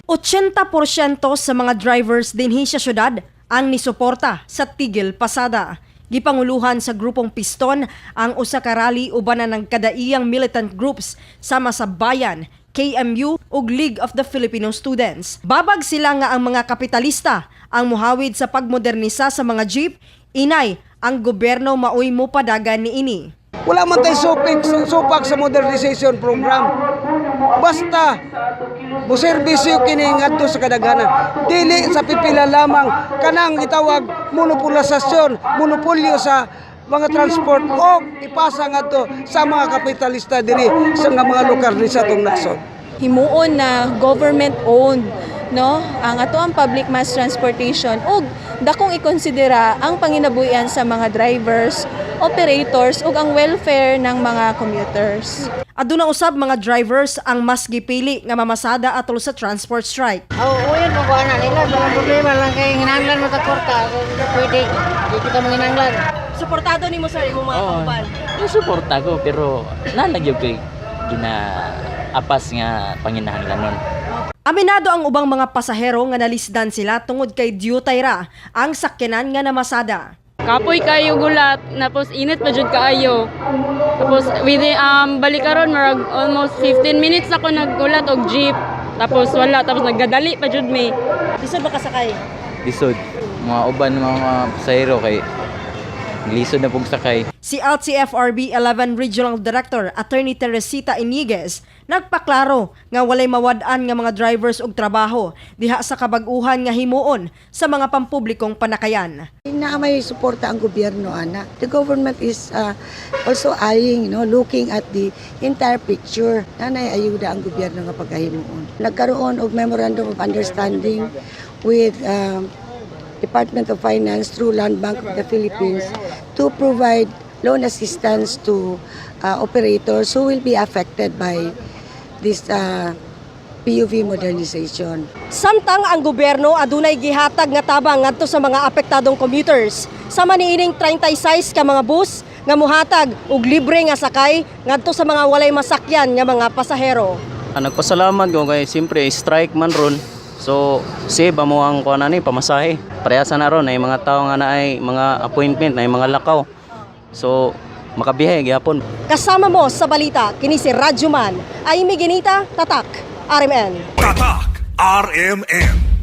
80% sa mga drivers dinhi sa syudad ang nisuporta sa tigil pasada. Gipanguluhan sa grupong Piston ang usa ka rally uban na ng kadaiyang militant groups sama sa Bayan, KMU ug League of the Filipino Students. Babag sila nga ang mga kapitalista ang muhawid sa pagmodernisa sa mga jeep, inay ang gobyerno maoy mopadagan niini. Wala man tay supak sa modernization program. Basta moserbisyo kini ngadto sa kadaghanan. Dili sa pipila lamang kanang gitawag monopolisasyon, monopolyo sa mga transport o ipasa ngadto sa mga kapitalista diri sa nga mga lugar ni sa atong nasod. Himuon na government owned, no, ang ato ang public mass transportation ug dakong ikonsidera ang panginabuhian sa mga drivers, operators ug ang welfare ng mga commuters. Aduna usab mga drivers ang mas gipili nga mamasada atol sa transport strike. Oo, oh, yun mo na nila. Walang problema lang kay hinanglan mo sa kwarta. Pwede, di kita manginanglan. Suportado nimo, sir, imong mga Oo. kauban? Yung suporta ko pero nalagyo kay ginaapas nga panginahanglanon. Aminado ang ubang mga pasahero nga nalisdan sila tungod kay diutay ra ang sakyanan nga namasada. Kapoy kayo gulat, tapos init pa jud kaayo. Tapos with the, balik karon murag almost 15 minutes ako naggulat og jeep. Tapos wala, tapos naggadali pa jud mi. Lisod ba kasakay? Lisod. Mga uban mga pasahero kay lisod na pug sakay. Si LTFRB 11 Regional Director Attorney Teresita Iniguez nagpaklaro nga walay mawad-an nga mga drivers og trabaho diha sa kabag-uhan nga himuon sa mga pampublikong panakayan. Na may suporta ang gobyerno, ana. The government is also eyeing, no, looking at the entire picture. Nanay ayuda ang gobyerno nga pagkahimuon. Nagkaroon og memorandum of understanding with Department of Finance through Land Bank of the Philippines to provide loan assistance to operators who will be affected by this PUV modernization. Samtang ang gobyerno adunay gihatag nga tabang ngadto sa mga apektadong commuters. Sama niining 36 ka mga bus nga muhatag og libre nga sakay ngadto sa mga walay masakyan nga mga pasahero. Ah, nagpasalamat ko kay siyempre strike man ron. So, save amo ang kuan ani pamasahe. Parehasa na ron ay mga tao nga naay mga appointment, naay mga lakaw. So, makabiyahe gyapon. Kasama mo sa balita kini si Radyoman, Amy Ginita, Tatak, RMN. Tatak RMN.